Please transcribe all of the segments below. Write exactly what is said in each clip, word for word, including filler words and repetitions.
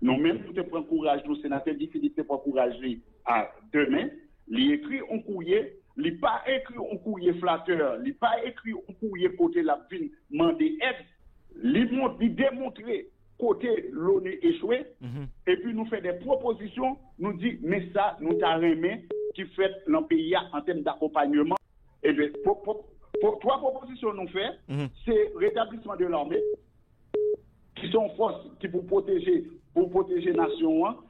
Nou menm, nou te pran kouraj nou, Senatè Guy Philippe te pran kouraj li a de men. Li ekri yon kourye, li pa ekri yon kourye flatè, li pa ekri yon kourye kote l ap vin mande èd. Li mont, li demontre kote Loni echwe, epi nou fè de pwopozisyon, nou di, men sa, nou ta renmen ki fèt nan peyi a an tèm dakonpayman. Ebyen, pwo, pwo, pwo, twa pwopozisyon nou fè, se retablisman de lame, ki se yon fòs ki pou pwoteje, pou pwoteje nasyon an.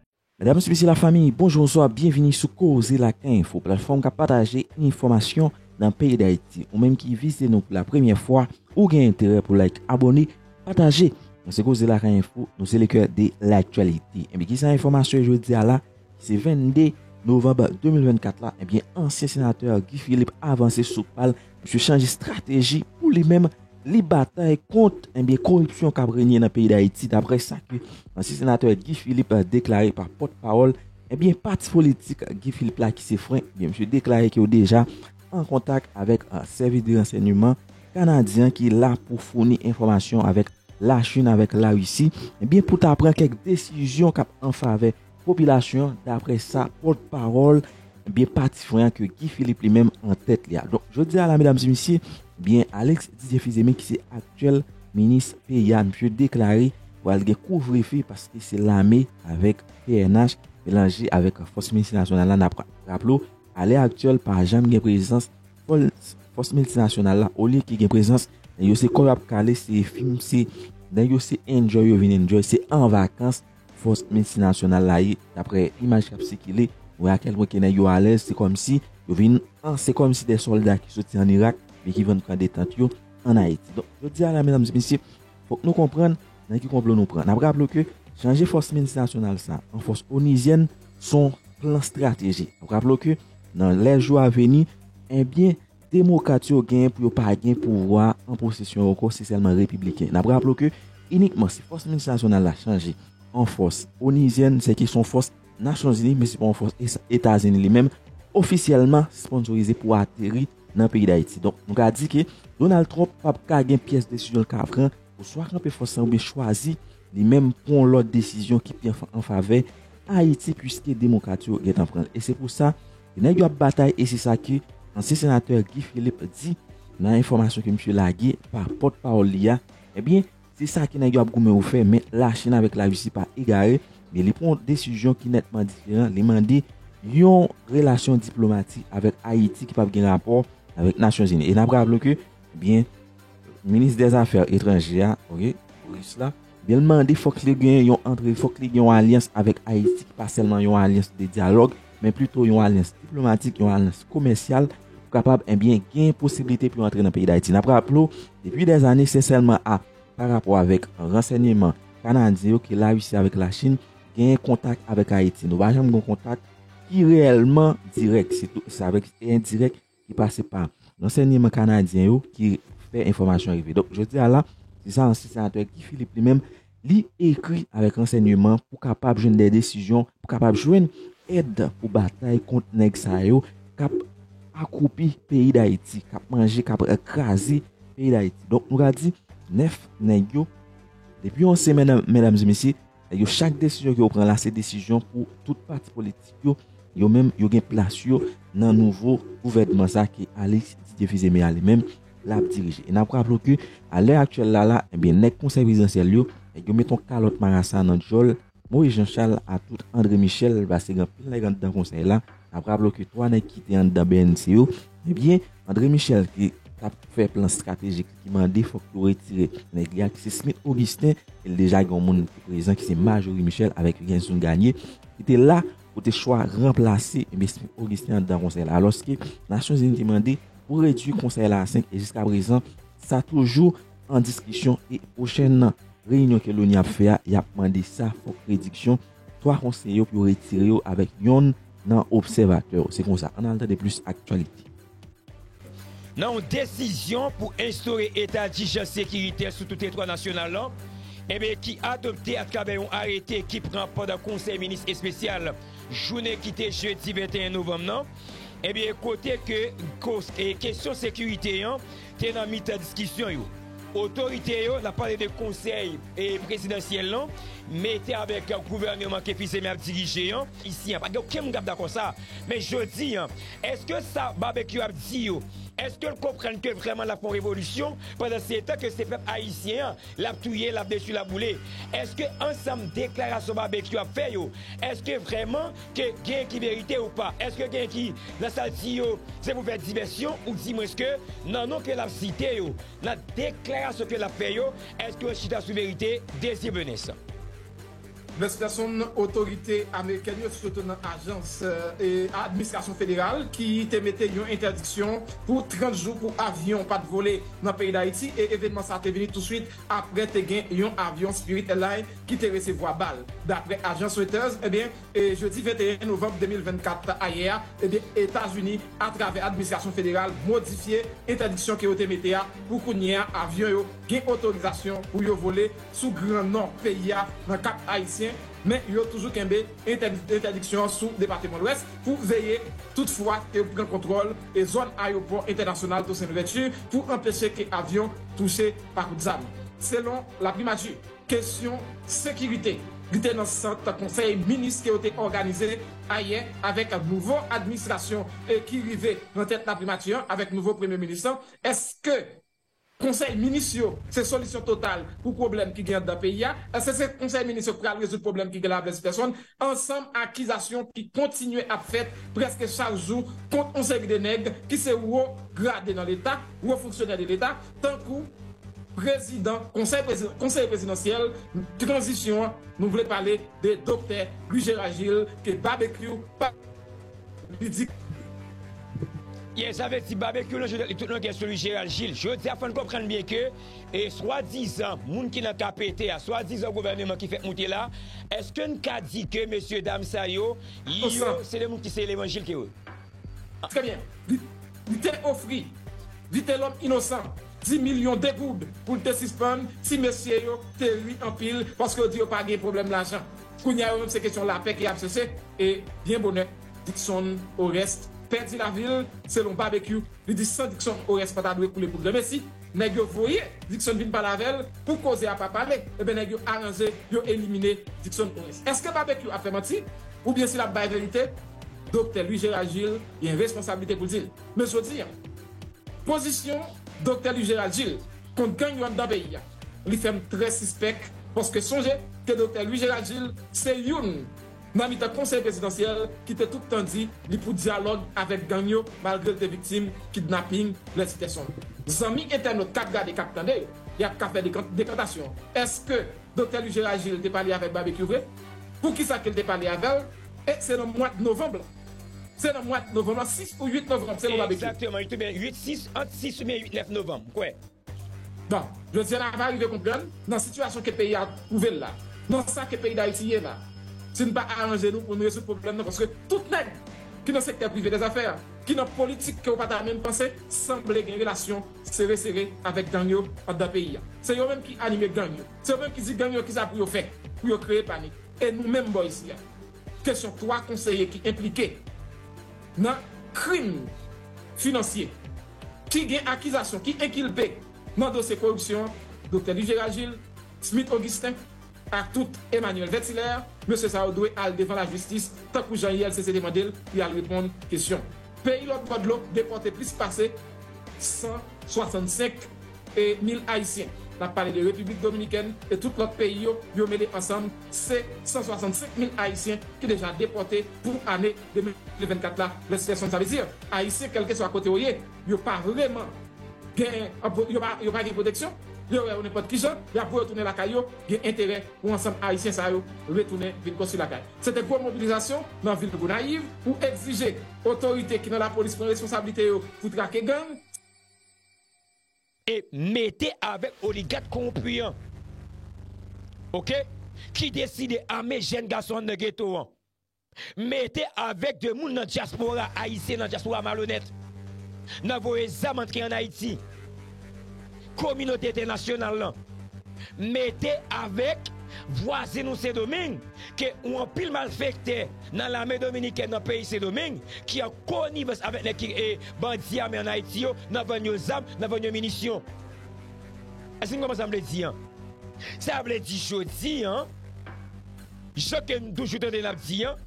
Medam, mesye, lafanmi, bonjou, bonswa, byenvini sou Koze Lakay Enfo, platfòm k ap pataje enfòmasyon nan peyi Dayiti. Ou menm ki vizite nou pou la premyè fwa, ou gen enterè pou like, abòne, pataje. Nou se Koze Lakay Enfo, nou se le cœur de l'actualité. Ebyen, kisa enfòmasyon jodi a la, se vennde novanm de mil vennkat la, ebyen, ansyen senatè Guy Philippe avanse sou pa l, misye chanje estrateji pou li menm, li batay kont, ebyen, koripsyon k ap renye nan peyi Dayiti, daprè sa ke ansyen senatè Guy Philippe deklare pa pòtpawòl, ebyen, pati politik Guy Philippe la ki se Fren, ebyen, misye deklare ke yo deja an kontak avèk, eh, sèvis de ransèyman kanadyen ki la pou founi enfòmasyon avèk Lachin avèk Larisi, ebyen, pou ta pran kèk desizyon k ap an favè popilasyon an, daprè sa pòtpawòl, ebyen, pati Fren an ke Guy Philippe li menm an tèt li a. Donk, jodi a la, medam e mesye, ebyen, Alex Didier Fils-Aimé, ki se aktyèl minis peyi a, misye deklare pral gen kouvrefe paske se lame avèk P N H melanje avèk fòs miltinasyonal la. N ap ra-, raple w, alè aktyèl, pa janm gen prezans fòs, fòs miltinasyonal la, olye ki gen prezans, nèg yo se kò y ap kale, se fim, se, nèg yo se enjoy, yo vin enjoy, se an vakans fòs miltinasyonal la ye, daprè imaj k ap sikile, ou wè akèl pwen ke nèg yo alèz, se kòmsi yo vin an, se kòmsi de sòlda ki soti ann Irak, men ki vin pran detant yo ann Ayiti. Donk, jodi a la, medam e mesye, fòk nou konprann nan ki konplo nou pran. N ap raple w ke chanje fòs miltinasyonal sa an fòs onizyèn se yon plan estratejik. N ap raple w ke nan lè jou a vini, ebyen, demokrat yo genyen pou yo pa gen pouvwa an posesyon yo ankò, se sèlman repibliken. N ap raple w ke inikman si fòs miltinasyonal la chanje an fòs onizyèn, se ki se yon fòs Nasyonzini, men se pa yon fòs Es-, Etazini li menm, ofisyèlman sponsorize pou ateri nan peyi Dayiti. Donk, nou ka di ke Donald Trump p ap ka gen pyès desizyon l ka pran pou swa kanpe fòs lan oubyen chwazi li menm pran yon lòt desizyon ki pi an fa-, an favè Ayiti, piske demokrat yo gentan pran l. E se pou sa ke nèg yo ap batay, e se sa ke ansyen senatè Guy Philippe di nan enfòmasyon ke misye lage pa pòtpawòl li a. Ebyen, se sa ke nèg yo ap goumen pou fè, men Lachin avèk Larisi pa egare, men li pran yon desizyon ki nètman diferan. Li mande yon relasyon diplomatik avèk Ayiti ki p ap gen rapò avèk Nasyonzini. E n ap raple ke, ebyen, minis dèzafè etranjè a, oke, Ris la, ebyen, l mande fòk li gen yon antre, fòk li gen yon alyans avèk Ayiti, ki pa sèlman yon alyans de dyalòg, men plito yon alyans diplomatik, yon alyans komèsyal, pou kapab, ebyen, gen posiblite pou yo antre nan peyi Dayiti. N ap raple w, depi dèzane, se sèlman a pa rapò avèk ransèyman kanadyen yo ke Larisi avèk Lachin genyen kontak avèk Ayiti. Nou pa janm gen kontak ki reyèlman dirèk. Se tou, se avèk, se endirèk ki pase pa ransèyman kanadyen yo ki fè enfòmasyon rive. Donk, jodi a la, se sa ansyen senatè Guy Philippe li menm, li ekri avèk ransèyman pou kapab jwenn de desizyon, pou kapab jwenn èd pou batay kont nèg sa yo k ap akoupi peyi Dayiti, k ap manje, k ap kraze peyi Dayiti. Donk, nou ka di, nèf nèg yo, depi yon semèn, medam e mesye, nèg yo, chak desizyon ke yo pran la, se desizyon pou tout pati politik yo. Yo menm, yo gen plas yo nan nouvo gouvènman sa ke Alex Didier Fils-Aimé a li menm, l ap dirije. E n ap raple w ke, a lè aktyèl la, la, ebyen, nèg konsèy prezidansyèl yo, nèg yo met yon kalòt marasa nan djòl Moïse Jean Charles a tout André Michel, paske gen anpil nèg anndan konsèy la. N ap raple w ke twa nèg ki te anndan B N C yo, ebyen, André Michel ki t ap fè plan estratejik, ki mande fòk yo retire nèg li a, ki se Smith Augustin, e l deja gen yon moun ki prezan, ki se Marjorie Michel avèk Genson Gagné, ki te la pou te chwa ranplase, ebyen, Smith Augustin anndan konsèy la. Alòske Nasyonzini te mande pou redui konsèy la a senk, e jiskaprezan, sa toujou an diskisyon, e pwochèn reyinyon ke Loni ap fè a, y ap mande sa, fòk rediksyon twa konseye yo pou yo retire yo avèk yonn nan obsèvatè yo. Se konsa, ann al tande plis aktyalite. Nan yon desizyon pou enstore eta dijans sekiritè sou tout teritwa nasyonal lan, enben, ki adopte atravè yon arete ki pran pandan Konsèy Minis Espesyal jounen ki te jedi venteyen novanm nan, enben, kote ke kos-, e kesyon sekirite an te nan mitan diskisyon yo. Otorite yo, n ap pale de konsèy e prezidansyèl lan, mete avèk gouvèneman ke Fils-Aimé ap dirije an, isi an, pa gen okenn moun k ap dakò sa. Men jodi an, èske sa Babekyou ap di yo, èske l konprann ke vrèman l ap fè yon revolisyon, pandan se tan ke se pèp ayisyen an, l ap touye, l ap detwi, l ap boule? Èske ansanm deklarasyon Babekyou ap fè yo, èske vrèman ke gen ki verite ou pa? Èske gen ki nan sa l di yo, se pou fè divèsyon, ou di mwens ke nan non ke l ap site yo, nan deklarasyon ke l ap fè yo, èske yo chita sou verite? Désir Venesse. Bless Felson, otorite amerikèn yo, sitou nan ajans, e, administrasyon federal, ki te mete yon entèdiksyon pou trant jou pou avyon pa t vole nan peyi Dayiti, e evènman sa a te vini touswit apre te gen yon avyon Spirit Airlines ki te resevwa bal. Daprè ajans Reuters, ebyen, e jedi venteyen novanm de mil vennkat ayè a, ebyen, Etazini, atravè administrasyon federal, modifye entèdiksyon ke yo te mete a pou kounye a, avyon yo gen otorizasyon pou yo vole sou gran nò peyi a nan Kap Ayisyen, men yo toujou kenbe entèdi-, entèdiksyon an sou depatman Lwès pou veye toutfwa ke yo pran kontwòl e zòn ayewopò entènasyonal Toussaint Louverture pou anpeche ke avyon touche pa kout zam. Selon laprimati, kesyon sekirite ki te nan sant konsèy minis ke yo te òganize ayè avèk nouvo administrasyon e ki rive nan tèt laprimati an avèk nouvo premye minis lan, èske konsèy minis yo se solisyon total pou pwoblèm ki gen anndan peyi a? Èske se konsèy minis yo k pral rezoud pwoblèm ki gen la, Bless Felson, ansanm akizasyon ki kontinye ap fèt prèske chak jou kont yon seri de nèg ki se wo grade nan Leta, wo fonksyonè de Leta, tankou prezidan konsèy prezi-, konsèy prezidansyèl tranzisyon an, nou vle pale de doktè Louis Gérard Gilles, ke Babekyou pa li di. Yeah, sa vle di Babekyou lonje li tout longè sou Louis Gérard Gilles. Jodi a, fò n konprann byen ke, e, swadizan moun ki nan K P T a, swadizan gouvèneman ki fèk moute la, èske n ka di ke mesye dam sa yo, yo, se de moun ki se levanjil ke yo? Trè byen. Li, li te ofri Vitelhomme Innocent dis milyon de goud pou l te sispann ti mesye yo te ri anpil paske yo di yo pa gen pwoblèm lajan. Kounye a, yo menm se kesyon lapè ke y ap chèche. E byen bonè, Dickson Oreste pèdi lavi l, selon Babekyou, li di san Dickson Oreste pa ta dwe koule pou granmesi. Nèg yo voye Dickson vin pale avè l pou koze a pa pale. Ebyen, nèg yo aranje, yo elimine Dickson Oreste. Èske Babekyou ap fè manti? Oubyen si l ap bay verite, doktè Louis Gérard Gilles gen responsablite pou l di l. Men jodi a, pozisyon doktè Louis Gérard Gilles kont gang yo anndan peyi a, li fè m trè sispèk, paske sonje ke doktè Louis Gérard Gilles se youn nan mitan konsèy prezidansyèl ki te tout tan di li pou dyalòg avèk gang yo, malgre l te viktim kidnaping lè ti tè sonn. Zanmi entènòt k ap gade, k ap tande yo, y ap ka fè dekan-, dekantasyon. Èske doktè Louis Gérard Gilles te pale avèk Babekyou vre? Poukisa ke l te pale avè l? E se nan mwa novanm lan. Se nan mwa novanm lan, sis ou uit novanm, selon Babekyou. Egzakteman, li tonbe uit, sis, ant sis oubyen uit, nèf novanm, m kwè. Bon, jodi a n ava rive konprann, nan sitiyasyon ke peyi a twouve l la, nan sa ke peyi Dayiti ye la, si n pa aranje nou pou n rezoud pwoblèm nan, paske tout nèg ki nan sektè prive dèzafè, ki nan politik ke w pa ta menm panse, sanble gen relasyon sere sere avèk gang yo anndan peyi a. Se yo menm ki anime gang yo. Se yo menm ki di gang yo kisa pou yo fè, pou yo kreye panik. E nou menm bò isi a, kesyon twa konseye ki enplike nan krim finansye, ki gen akizasyon, ki enkilpe nan dosye koripsyon an, doktè Louis Gérard Gilles, Smith Augustin, ak tout Emmanuel Ventilaire, mesye sa yo dwe al devan lajistis, tankou jan I L C C te mande l pou y al reponn kesyon. Peyi lòt bò dlo depòte plis pase san swasannsenk mil Ayisyen. N ap pale de Repiblik Dominikèn e tout lòt peyi yo, yo mele ansanm, se san swasannsenk mil Ayisyen ki deja depòte pou ane de mil vennkat la. Lè sitiyasyon sa vle di, Ayisyen, kèlkeswa kote w ye, yo pa vrèman gen, yo pa, yo pa gen pwoteksyon. Yo wè yo nenpòt ki jan, y ap voye yo tounen lakay yo. Gen enterè pou ansanm Ayisyen sa yo retounen vin konstwi lakay. Se te gwo mobilizasyon nan vil Gonayiv pou egzije otorite ki nan lapolis pran responsablite yo pou trake gang. E mete avèk oligak kowonpi an, oke, ki deside ame jèn gason an nan geto an. Mete avèk de moun nan dyaspora ayisyen, nan dyaspora malonèt, nan voye zam antre ann Ayiti, kominote entènasyonal lan. Mete avèk vwazen nou Sendomeng, ke yon anpil malfektè nan lame dominikèn nan peyi Sendomeng, ki an konivans avèk nèg ki, e, bandi ame ann Ayiti yo, nan vann yo zam, nan vann yo minisyon. Èske n konprann sa m vle di an? Sa vle di jodi an, jan ke n toujou tande n ap di an,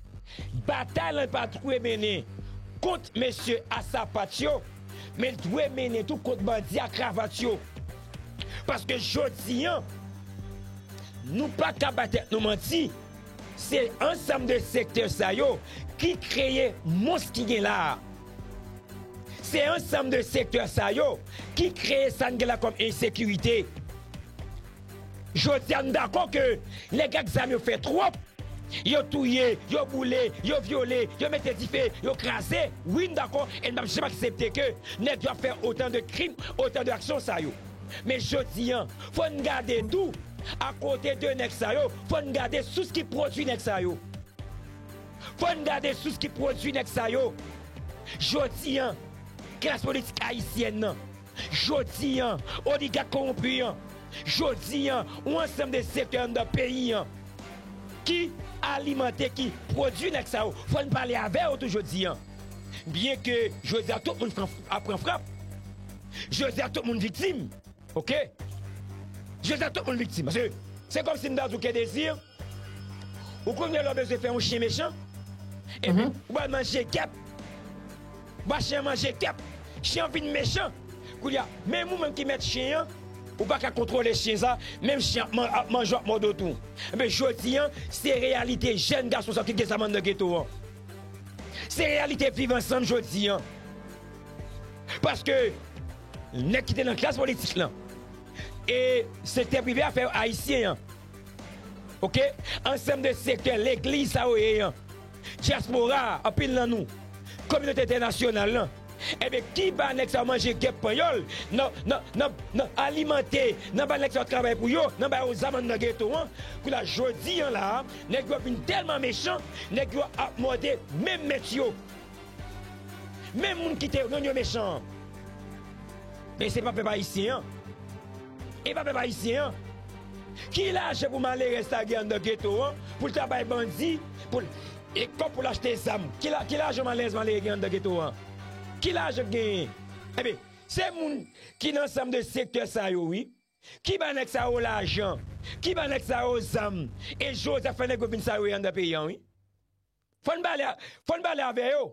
batay lan pa dwe mennen kont mesye a sapat yo, men l dwe mennen tou kont bandi a kravat yo. Paske jodi an, nou pa ka bay tèt nou manti, se ansanm de sektè sa yo ki kreye mons ki gen la a. Se ansanm de sektè sa yo ki kreye sa n gen la kòm ensekirite. Jodi a, n dakò ke nèg ak zam yo fè twòp. Yo touye, yo boule, yo vyole, yo mete dife, yo kraze. Wi, n dakò, e n p ap janm aksepte ke nèg yo ap fè otan de krim, otan de aksyon sa yo. Men jodi an, fò n gade tou, akote de nèg sa yo, fò n gade sous ki pwodui nèg sa yo. Fò n gade sous ki pwodui nèg sa yo. Jodi an, klas politik ayisyèn nan, jodi an, oligak kowonpi an, jodi an, yon ansanm de sektè anndan peyi an ki alimante, ki pwodui nèg sa yo. Fò n pale avè yo tou jodi an. Byenke jodi a tout moun fran- ap pran frap, jodi a tout moun viktim. Oke? Jodi a tout moun viktim. Paske se kòmsi m ta di w ke Dezi, ou konn lè w bezwen fè yon chen mechan, epi ou ba l manje kèp. Ou ba chen an manje kèp. Chen an vin mechan. Kounye a, menm ou menm ki mèt chen an, ou pa ka kontwole chen sa, menm chen ap man- ap manje w, ap mòde w tou. Enben, jodi an, se reyalite jèn gason sa ki gen zam anndan geto an. Se reyalite viv ansanm jodi an. Paske nèg ki te nan klas politik lan e sektè prive a fè ayisyen an. Oke? Ansanm de sektè legliz sa yo ye an. Dyaspora, anpil nan nou. Kominote entènasyonal lan. Enben, ki ba nèg sa yo manje kèp panyòl, nan, nan, nan, nan alimante, nan ba nèg sa yo travay pou yo, nan ba yo zam anndan geto an. Kounye a jodi an la a, nèg yo vin tèlman mechan, nèg yo ap mòde menm mèt yo. Menm moun ki te rann yo mechan an. Men se pa pèp ayisyen an. E pa pèp ayisyen an. Ki lajan pou malerèz ta gen anndan geto an, pou l ta bay bandi, pou l, e kòb pou l achte zam? Ki la, ki lajan malerèz malere gen anndan geto an? Ki lajan k genyen? Enben, se moun ki nan ansanm de sektè sa yo, wi, ki ba nèg sa yo lajan, ki ba nèg sa yo zam, e jodi a fè nèg yo vin sa yo ye anndan peyi an, wi. Fò n pale, fò n pale avè yo.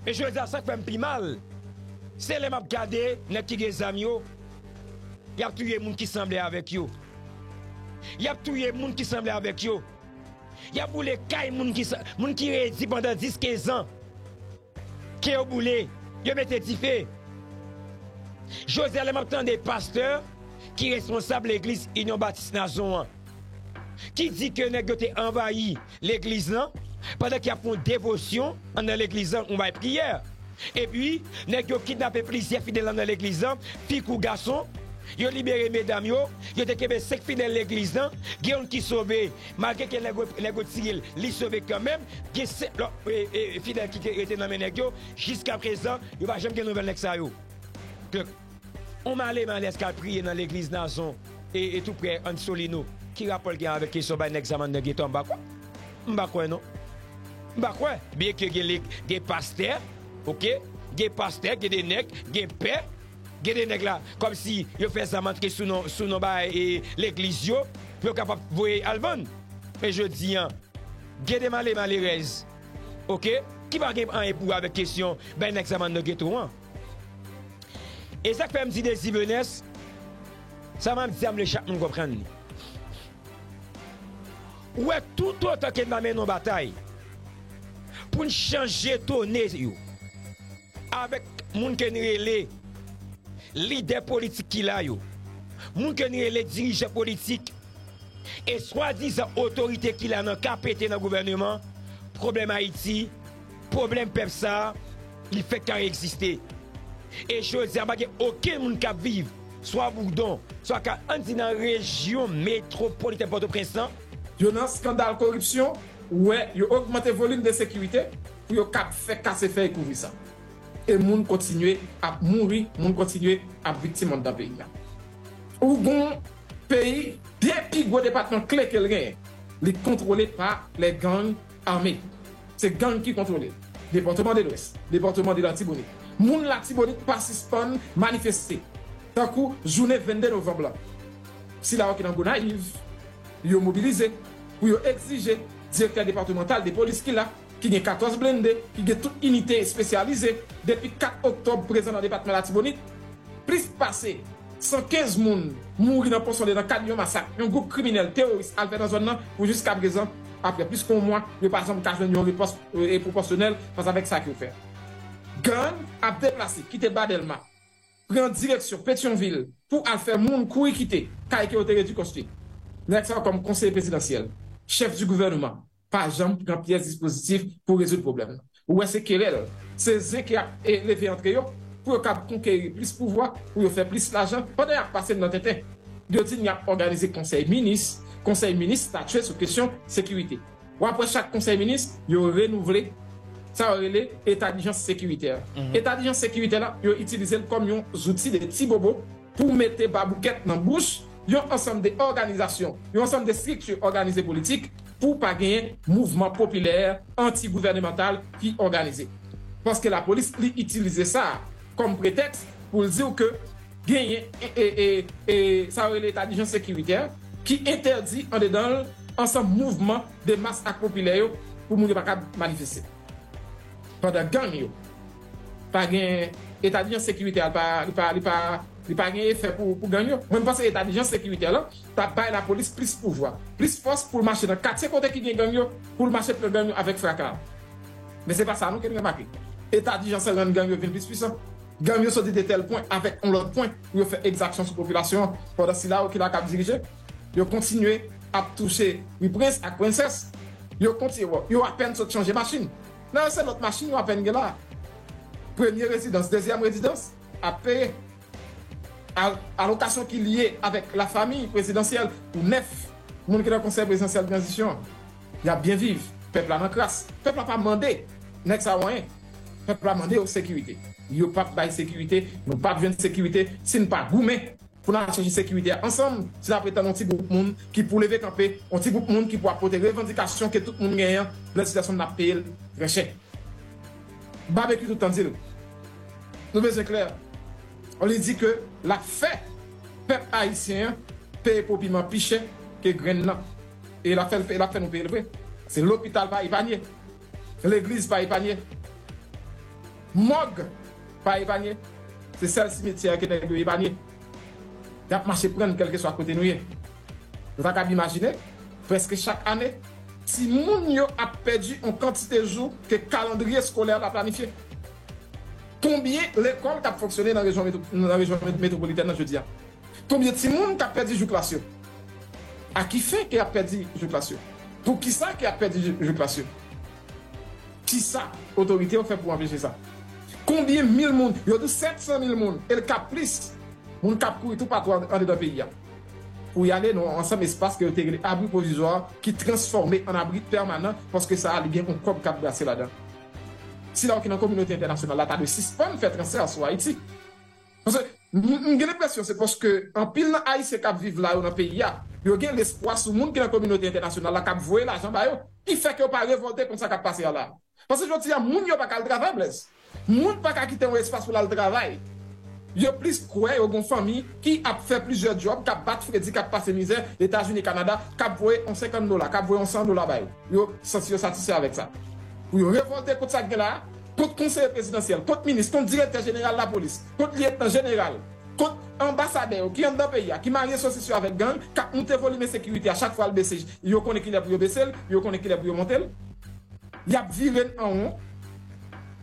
E jodi a, sa k fè m pi mal, se lè m ap gade nèg ki gen zam yo, y ap touye moun ki sanble avèk yo. Y ap touye moun ki sanble avèk yo. Y ap boule kay moun ki sa, moun ki redi pandan dis, kenz an. Ke yo boule, yo mete dife. Jodi a, lè m ap tande pastè ki responsab legliz Inyon Batis Nazon an, ki di ke nèg yo te anvayi legliz lan, pandan ke y ap fè yon devosyon anndan legliz lan, yon bay priyè. Epi, nèg yo kidnape plizyè fidèl anndan legliz lan, fi kou gason, yo libere medam yo, yo te kenbe senk fidèl legliz lan, gen youn ki sove, malgre ke nèg yo, nèg yo tire l, li sove kanmenm, gen senk lòt, e, e, fidèl ki te rete nan men nèg yo, jiskaprezan, yo pa janm gen nouvèl nèg sa yo. Ke on malerèz k al priye nan legliz Nazon e, e tou prè Ann Solino, ki rapò l gen avèk kesyon bay nèg zam anndan geto a? M pa kwè. M pa kwè non. M pa kwè. Byenke gen, gen pastè, oke? Gen pastè, gen de nèg, gen pè, gen de nèg la, kòmsi yo fè zam antre sou non, sou non bagay e legliz yo, pou yo kapab voye al vann. Men jodi an, gen de malè malerèz, oke, ki pa gen anyen pou wè avèk kesyon bay nèg zam anndan geto an. E sa k fè m di Dezi Venès, sa m ap di a, m vle chak moun konprann li. Ou wè, toutotan ke n pa mennen yon batay pou n chanje tone yo avèk moun ke n rele lidè politik ki la yo, moun ke n rele dirijan politik, e swadizan otorite ki la nan ka pete nan gouvèneman, pwoblèm Ayiti, pwoblèm pèp sa a, li fèk ka egziste. E jodi a, pa gen okenn moun k ap viv swa Boudon, swa ka, ann di nan rejyon metwopolitèn Pòtoprens lan. Yo nan eskandal koripsyon, ou wè, yo ogmante volim de sekirite pou yo kab fè kase fèy kouvri sa. E moun kontinye ap mouri, moun kontinye ap viktim anndan peyi a. Ou gon peyi, de pi gwo depatman kle ke l genyen, li kontwole pa les gangs armés. Se gang ki kontwole l. Depatman de Lwès, depatman de Latibonit. Moun Latibonit pa sispann manifeste. Tankou jounen vennde novanm lan. Sila yo ki nan Gonayiv, yo mobilize pou yo egzije direktè depatmantal de polis ki la, ki gen katòz blende, ki gen tout inite espesyalize, depi kat oktòb prezan nan depatman Latibonit, plis pase san kenz moun mouri nan Ponsonde nan kad yon masak yon gwoup kriminèl teworis al fè nan zòn nan pou jiska prezan, apre plis ke yon mwa, yo pa janm ka jwenn yon repons, e, pwopòsyonèl fas avèk sa ke yo fè. Gang ap deplase, kite Ba Dèlma, pran direksyon Petyonvil pou al fè moun kouri kite kay ke yo te redui konstwi. Nèg sa yo kòm konseye prezidansyèl, chèf di gouvènman, pa janm pran pyès dispozitif pou rezoud pwoblèm nan. Ou wè se kerèl, se zen ki ap, e, leve antre yo pou yo kab konkeri plis pouvwa, pou yo fè plis lajan, pandan y ap pase n nan tenten. Yo di n y ap òganize konsèy minis, konsèy minis statye sou kesyon sekirite. W ap wè chak konsèy minis, yo renouvle sa yo rele eta dijans sekiritè. Eta dijans sekiritè la, yo itilize l kòm yon zouti de ti bobo pou mete baboukèt nan bouch yon ansanm de òganizasyon, yon ansanm de estrikti òganize politik pou pa genyen mouvman popilè anti-gouvènemantal ki òganize. Paske lapolis, li itilize sa kòm pretèks pou l di w ke genyen, e, e, e, e, sa yo rele eta dijans sekiritè ki entèdi andedan l ansanm mouvman de mas ak popilè yo pou moun yo pa kab manifeste. Pandan gang yo pa gen eta dijans sekiritè, li pa, li pa, li pa, li pa gen efè pou, pou gang yo. Mwen, m panse eta dijans sekiritè la t ap bay lapolis plis pouvwa, plis fòs pou l mache nan katye kote ki gen gang yo, pou l mache pran gang yo avèk fraka. Men se pa sa nou ke n remake. Eta dijans rann gang yo vin plis pwisan. Gang yo soti de tèl pwen avèk yon lòt pwen pou yo fè egzaksyon sou popilasyon an. Pandan sila yo ki la k ap dirije, yo kontinye ap touche wi prens ak prensès. Yo kontinye, yo apèn sot chanje machin. Nan se lòt machin yo apèn gen la. Premye rezidans, dezyèm rezidans ap peye. Al-, alokasyon ki lye avèk lafanmi prezidansyèl pou nèf moun ki nan konsèy prezidansyèl tranzisyon an. Y ap byen viv. Pèp la nan kras. Pèp la pa mande nèg sa yo anyen. Pèp la mande yo sekirite. Yo p ap bay sekirite. Nou p ap jwenn sekirite si n pa goumen pou n al chèche sekirite a ansanm, si n ap ret tann yon ti gwoup moun ki pou leve kanpe, yon ti gwoup moun ki pou ap pote revandikasyon ke tout moun genyen an, lè sitiyasyon n ap peye l trè chè. Babekyou tout tan di l, nou bezwen klè. Li di ke l ap fè pèp ayisyen an peye po piman pi chè ke grenn nan. E l ap fè l, l ap fè nou peye l vre. Se lopital pa epanye. Legliz pa epanye. Mòg pa epanye. Se sèl simityè ke nèg yo epanye. Y ap mache pran n kèlkeswa kote nou ye. Nou ta kab imajine, prèske chak ane, timoun yo ap pèdi yon kantite jou ke kalandriye eskolè la planifye. Konbyen lekòl k ap fonksyone nan rejyon metwo-, nan rejyon met-, metwopolitèn nan jodi a? Konbyen timoun k ap pèdi jou klas yo? A ki fen ke y ap pèdi jou klas yo? Poukisa ke y ap pèdi jou, jou klas yo? Kisa otorite yo fè pou anpeche sa? Konbyen mil moun? Yo di w sèt san mil moun, e l ka plis, moun k ap kouri toupatou an-, andedan peyi a. Pou y ale nan yon ansanm espas ke yo te rele abri pwovizwa, ki transfòme an abri pèmanan, paske sa a, li gen yon kòb k ap brase ladan. Sila yo ki nan kominote entènasyonal la ta dwe sispann fè transfè sou Ayiti. Paske m, m gen lenpresyon se paske anpil nan Ayisyen k ap viv la yo nan peyi a, yo gen lespwa sou moun ki nan kominote entènasyonal la k ap voye lajan ba yo, ki fè ke yo pa revòlte kont sa k ap pase a la. Paske jodi a, moun yo pa ka al travay, Blaise. Moun pa ka kite yon espas pou l al travay. Yo plis kwè yo gen yon fanmi ki ap fè plizyè djòb, k ap bat fredi, k ap pase mizè, Etazini, Kanada, k ap voye yon senkant dola, k ap voye yon san dola ba yo. Yo santi yo satisfè avèk sa. Pou yo revòlte kont sa k gen la a, kont konseye prezidansyèl, kont minis, kont direktè jeneral lapolis, kont lyetnan jeneral, kont anbasadè yo ki anndan peyi a, ki marye sosis yo avèk gang, k ap moute volim ensekirite a chak fwa l bese, yo konnen kilè pou yo bese l, yo konnen kilè pou yo monte l. Y ap vire n an won.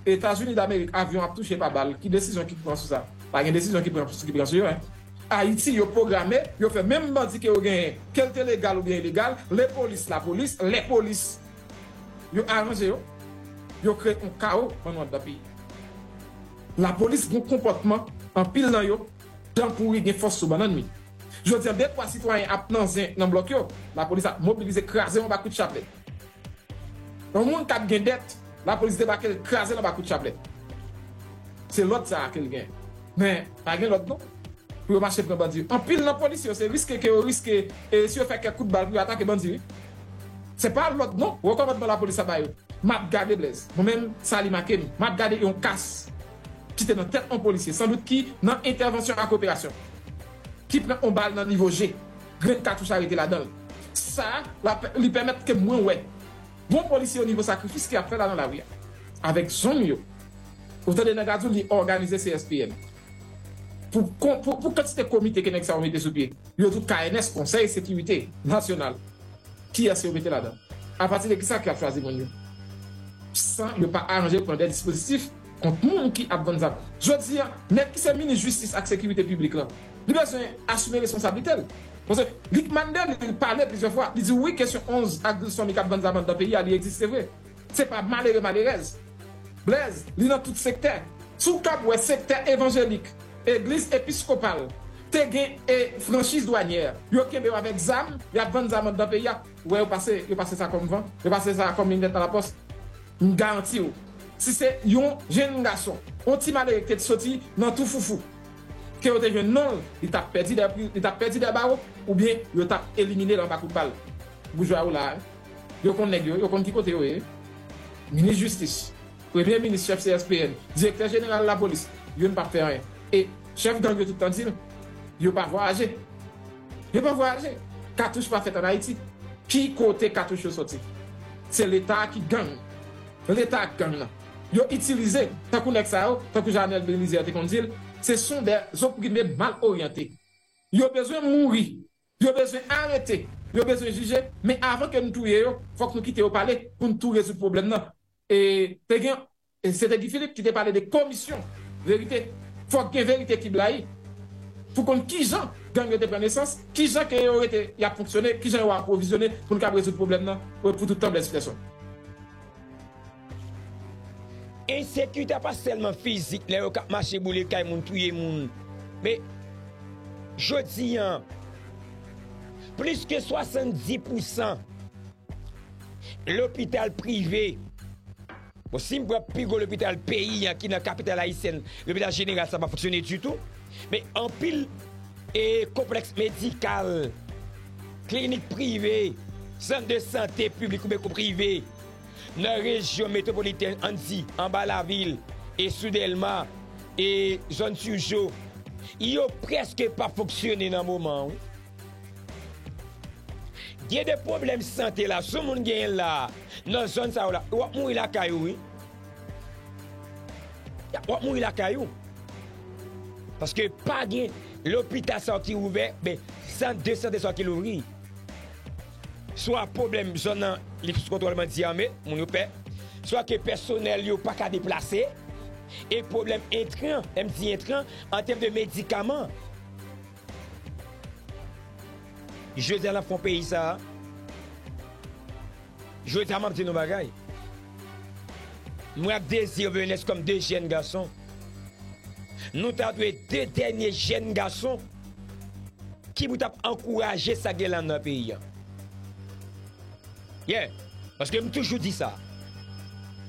Etazini Damerik, avyon ap touche pa bal. Ki desizyon ki pran sou sa? Pa gen desizyon ki pran, ki pran sou yo, en. Ayiti, yo pwograme, yo fè menm bandi ke yo genyen, ke l te legal oubyen ilegal, lepolis, lapolis, lèpolis. Yo aranje yo, yo kreye yon kawo anndan peyi. Lapolis gen yon konpòtman, anpil nan yo, dan pouri gen fòs sou bannann li. Jodi a, de twa sitwayen ap nan zen nan blòk yo, lapolis ap mobilize, kraze yon anba kout chaplè. Yon moun k ap gen dèt, lapolis debake l, kraze l anba kout chaplè. Se lòd sa a ke l gen. Men, pa gen lòd non. Pou yo mache pran bandi. Anpil nan polis yo, se riske ke yo riske, e si yo fè kèk kout bal pou yo atake bandi, wi. Se pa lòd non, rekòmandman lapolis ap ba yo. M ap gade, Blaise. Mwen menm, sa li make m. M ap gade yon kas. ki te nan tèt yon polisye, sandout ki nan entèvansyon ak operasyon, ki pran yon bal nan nivo je, grenn katouch la rete ladan l. Sa, la, li pèmèt ke mwen wè bon polisye o nivo sakrifis ke y ap fè la nan lari a. Avèk zong yo. Ou tande nèg la di w li òganize C S P N. Pou, pou, pou kantite komite ke nèg sa yo mete sou pye, yo tout K N S, Konsèy Sekirite Nasyonal. Kiyès yo mete ladan? Apati de kisa ki ap chwazi moun yo? San yo pa aranje pran de dispozitif kont moun ki ap vann zam. Jodi a, nèg ki se minis jistis ak sekirite piblik lan, li bezwen asime responsablite l. Paske Rick Mandel, li pale plizyè fwa, li di wi, kesyon onz ak douz fanmi k ap vann zam anndan peyi a, li egziste vre. Se pa malere, malerèz. Blèz, li nan tout sektè. Si w kab wè sektè evanjelik, egliz episkopal, te gen e franchiz dwanyè, yo kenbe yo avèk zam, y ap vann zam anndan peyi a. Ou wè yo pase, yo pase sa kòm van, yo pase sa kòm yon lèt alapòs. M garanti w, si se yon jenn gason, yon ti malere ki te soti nan tou foufou, ke yo te jwenn non l, li t ap pèdi dèyè pri-, li t ap pèdi dèyè bawo, oubyen yo t ap elimine l anba kout bal. Boujwa yo la, wi. Yo konn nèg yo, yo konn ki kote yo ye. Minis jistis, premye minis, chèf C S P N, direktè jeneral lapolis, youn p ap fè anyen. E chèf gang yo tout tan di l, yo pa vwayaje. Yo pa vwayaje. Katouch pa fèt ann Ayiti. Ki kote katouch yo soti? Se Leta ki gang. Leta ak gang nan. Yo itilize, tankou nèg sa yo, tankou Janèl Belizaire te konn di l, se son de zoprime mal oryante. Yo bezwen mouri. Yo bezwen arete. Yo bezwen jije. Men avan ke nou touye yo, fòk nou kite yo pale pou n tou rezoud pwoblèm nan. E te gen, e se te Guy Philippe ki te pale de komisyon verite. Fòk gen verite ki blayi. Pou konn kijan gang yo te pran nesans, kijan ke yo rete y ap fonksyone, kijan yo apwovizyone pou n kab rezoud pwoblèm nan, e, pou tout tan, blèz Peterson. Ensekirite a pa sèlman fizik, nèg yo k ap mache boule kay moun, touye moun. Men, jodi a, plis ke swasanndis pousan lopital prive. Bon, si m pran pi gwo lopital peyi a ki nan kapital ayisyèn, lopital jeneral sa pa fonksyone ditou. Men anpil e konplèks medikal, klinik prive, sant de sante piblik oubyen prive, nan rejyon metwopolitèn, ann di, anba lavil, e sou Dèlma, e zòn Tijo, yo prèske p ap fonksyone nan moman an, wi. Gen de pwoblèm sante la, si yon moun genyen la, nan zòn sa yo la, w ap mouri lakay ou, wi. W ap mouri lakay ou. Paske pa gen lopital sa yo ki ouvè, ben, sant de sante sa yo ki louvri. Swa pwoblèm zòn nan, li sou kontwòl bandi ame, moun yo pè. Swa ke pèsonèl yo pa ka deplase. E pwoblèm entran, lè m di entran, an tèm de medikaman. Jodi a n ap fè yon peyi sa a. Jodi a m ap di nou bagay. Mwen ak Désir Venès kòm de jèn gason. Nou ta dwe de dènye jèn gason ki pou t ap ankouraje sa gen la nan peyi a. Yeah. Paske m toujou di sa.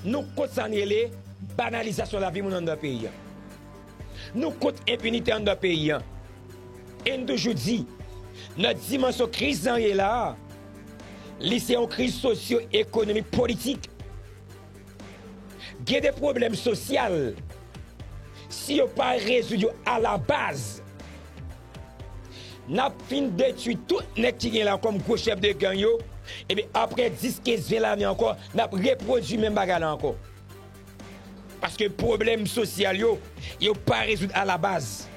Nou kont sa n rele banalizasyon lavi moun anndan peyi a. Nou kont enpinite anndan peyi a. E n toujou di, nan dimansyon kriz lan ye la a, li se yon kriz sosyo-ekonomik politik. Gen de pwoblèm sosyal, si yo pa rezoud yo alabaz, n ap fin detwi tout nèg ki gen la kòm gwo chèf de gang yo, ebyen, apre dis, kenz, ven lane ankò, n ap repwodui menm bagay la ankò. Paske pwoblèm sosyal yo, yo pa rezoud alabaz.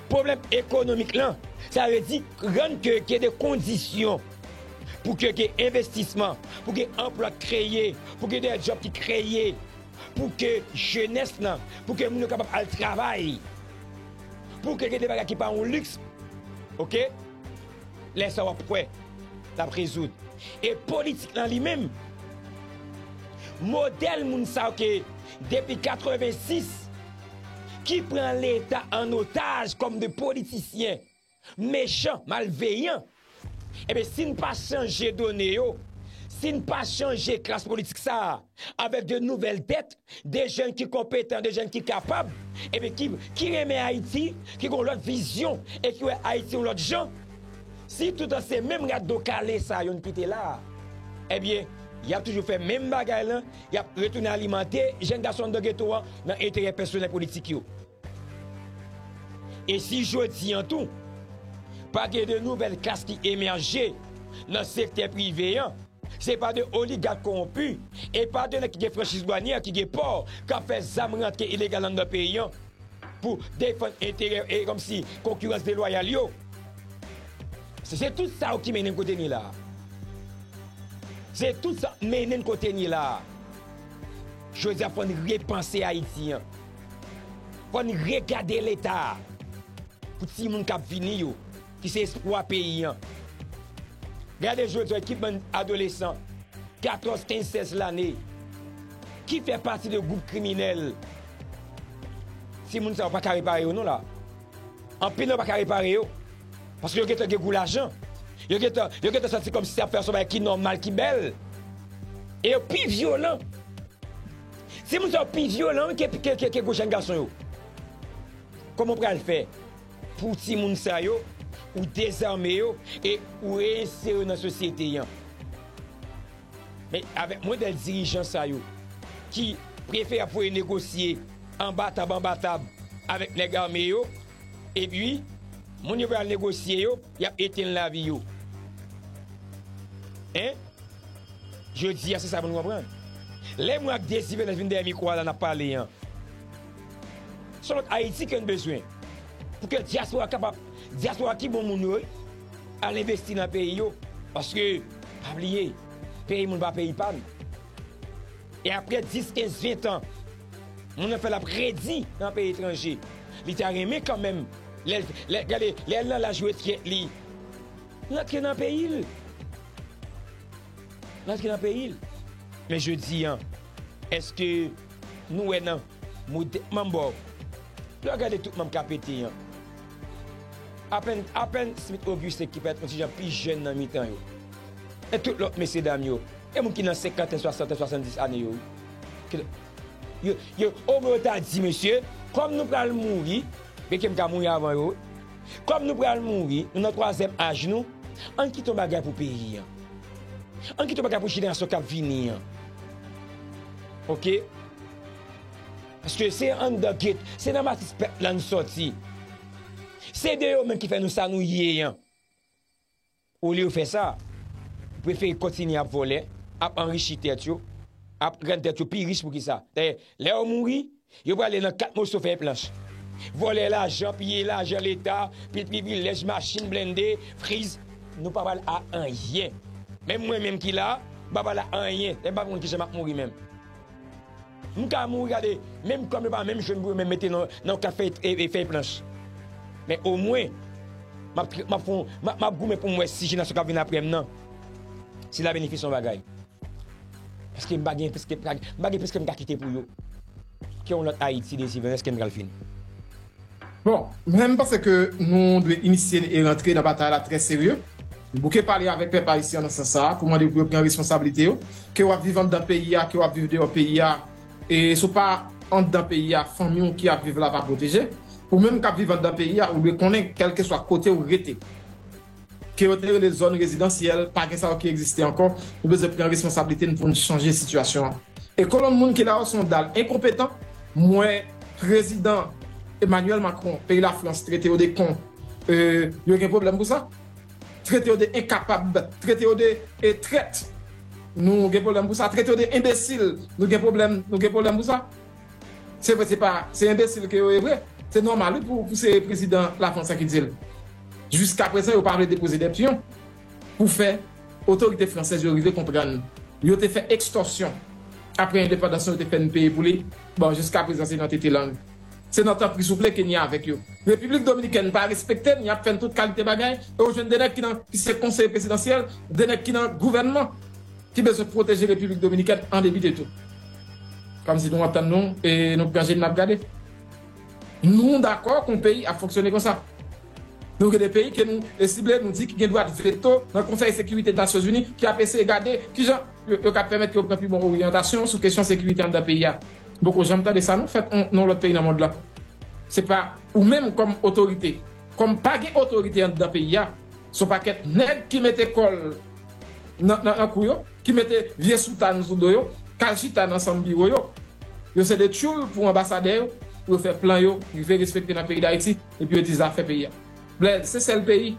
Pwoblèm ekonomik lan, sa vle di rann ke gen de kondisyon pou ke gen envestisman, pou gen anplwa kreye, pou gen de djòb ki kreye, pou ke jenès lan, pou ke moun yo kapab al travay, pou ke gen de bagay ki pa yon liks, oke? Lè sa w ap kwè, l ap rezoud. E politik lan li menm, modèl moun sa yo ke depi katrevensis, ki pran Leta an otaj kòm de politisyen mechan, malveyan, ebyen, si n pa chanje done yo, si n pa chanje klas politik sa a avèk de nouvèl tèt, de jèn ki konpetan, de jèn ki kapab, ebyen, ki, ki renmen Ayiti, ki gen yon lòt vizyon e ki wè Ayiti yon lòt jan, si toutan se menm rat do kale sa yo n kite la a, ebyen, Y ap toujou fè menm bagay lan, y ap retounen alimante jèn gason anndan geto an nan enterè pèsonèl politik yo. E si jodi an tou, pa gen de nouvèl klas ki emèje nan sektè prive an, se pa de oligak kowonpi, e pa de nèg ki gen franchiz dwanyè, ki gen pò, k ap fè zam rantre ilegal anndan peyi an pou defann enterè e kòmsi konkirans delwayal yo. Se, se tout sa yo ki mennen n kote n ye la a. Se tout sa k mennen n kote n ye la a. Jodi a, fò n repanse Ayiti an. Fò n regade Leta a pou timoun k ap vini yo, ki se espwa peyi an. Gade jodi a, ki bann adolesan, katòz, kenz, sèz lane, ki fè pati de gwoup kriminèl. Timoun sa yo pa ka repare yo non la. Anpil nan yo pa ka repare yo. Paske yo gentan gen gou lajan. Yo gentan, yo gentan santi kòmsi y ap fè yon bagay ki nòmal, ki bèl. E yo pi vyolan. Timoun sa yo pi vyolan wi ke, ke, ke, ke gwo jèn gason yo. Kòman w pral fè pou timoun sa yo, ou dezame yo e ou reinsere yo nan sosyete an? Men avèk modèl dirijan sa yo ki prefere ap voye negosye anba tab, anba tab avèk nèg ame yo, epi moun yo pral negosye yo, y ap etenn lavi yo. Hein? Jodi a, se sa pou nou konprann. Lè mwen ak Désiré Venance vin dèyè mikwo a la, n ap pale an, se yon lòt Ayiti ke n bezwen. Pou ke dyaspora kapab, dyaspora ki bon moun yo, al envesti nan peyi yo. Paske, pa bliye, peyi moun pa peyi pa n. E apre dis, kenz, ven tan, moun nan fè l ap redi nan peyi etranje. Li ta renmen kanmenm, lè, lè, gade, lè l nan laj retrèt li, l antre nan peyi l. L antre nan peyi l. Men jodi an, èske nou wè nan modè-, manm bò, lè w gade tout manm K P T an, apèn, apèn Smith Augustin ki parèt yon ti jan pi jèn nan mitan yo. E tout lòt mesyedam yo, e moun ki nan senkantèn, swasantèn, swasanndis ane yo, wi. Ki, yo, yo, omwen yo ta di, mesye, kòm nou pral mouri, men ke m ka mouri avan yo, wi. Kòm nou pral mouri, nou nan twazyèm aj nou, ann kite yon bagay pou peyi an. Ann kite yon bagay pou jenerasyon k ap vini an. Oke? Paske se anndan get, se nan matris pèp la n sòti. Se de yo menm ki fè nou sa nou ye an. Olye yo fè sa, prefere kontinye ap vòlè, ap anrichi tèt yo, ap rann tèt yo pi rich. Poukisa? Dayè, lè yo mouri, yo prale nan kat moso fèy planch. Vòlè lajan, piye lajan Leta, pil privilèj, machin blende, friz. Nou pa pral a anyen. Menm mwen menm ki la, m pa pral a anyen. Lè m pa konn kijan m ap mouri menm. M ka mouri, gade, menm kòm yo pa menm jwenn pou yo menm mete nan, nan kat fèy, e, e, fèy planch. Men omwen, m ap, m ap fè yon, m ap, m ap goumen pou m wè si jenerasyon k ap vin apre m nan, si l a benefisye yon bagay. Paske m pa gen plis ke, m pa gen plis ke m ka kite pou yo. Ke yon lòt Ayiti, Désiré Venance, ke n pral fini. Bon, mwen, m panse ke nou dwe inisye e rantre nan batay la trè serye. M bouke pale avèk pèp ayisyen nan sans sa a, pou mande pou yo pran responsablite yo. Ke w ap viv anndan peyi a, ke w ap viv deyò peyi a, e si w pa anndan peyi a, fanmi w ki ap viv la pa pwoteje. Ou menm k ap viv anndan peyi a, ou dwe konnen, kèlkeswa kote w rete, ke yo te rele zòn rezidansyèl, pa gen sa yo ki egziste ankò. Nou bezwen pran responsablite n pou n chanje sitiyasyon an. E kolonn moun ki la yo se yon dal enkonpetan. M wè prezidan Emmanuel Macron, peyi Lafrans, trete yo de kon. E, yo gen pwoblèm pou sa? Trete yo de enkapab, trete yo de, e, trèt. Nou gen pwoblèm pou sa. Trete yo de enbesil. Nou gen pwoblèm, nou gen pwoblèm pou sa. Se vre, se pa, se enbesil ke yo ye vre. Se nòmal, wi, pou, pou se prezidan Lafrans lan ki di l. Jiskaprezan, yo pa vle depoze dèt yo pou fè otorite fransèz yo rive konprann. Yo te fè ekstòsyon. Apre endepandans, yo te fè n peye pou li. Bon, jiskaprezan, se nan tete lang. Se nan tanpri souple ke n ye avèk yo. Repiblik Dominikèn pa respekte n, y ap fè n tout kalite bagay. E w jwenn de nèg ki nan, ki se konseye prezidansyèl, de nèg ki nan gouvènman, ki bezwen pwoteje Repiblik Dominikèn an debi de tou. Kòmsi nou antann nou e nou pran je n n ap gade. Nou dakò ke yon peyi ap fonksyone konsa. Nou gen de peyi ke nou, e sible, nou di ki gen dwa veto nan Konsèy Sekirite Nasyonzini, ki ap eseye gade kijan yo, yo ka pèmèt ke yo pran pi bon oryantasyon sou kesyon sekirite anndan peyi a. M poko janm tande sa non fèt nan yon lòt peyi nan mond lan. Se pa ou menm kòm otorite, kòm pa gen otorite anndan peyi a, se yon pakèt nèg ki mete kò l nan, nan, nan kou yo, ki mete vye soutàn sou do yo, k al chita nan chanm biwo yo. Yo se de tchoul pou anbasadè yo, pou yo fè plan yo rive respekte nan peyi Dayiti, epi yo di zafè peyi a. Blèd, se sèl peyi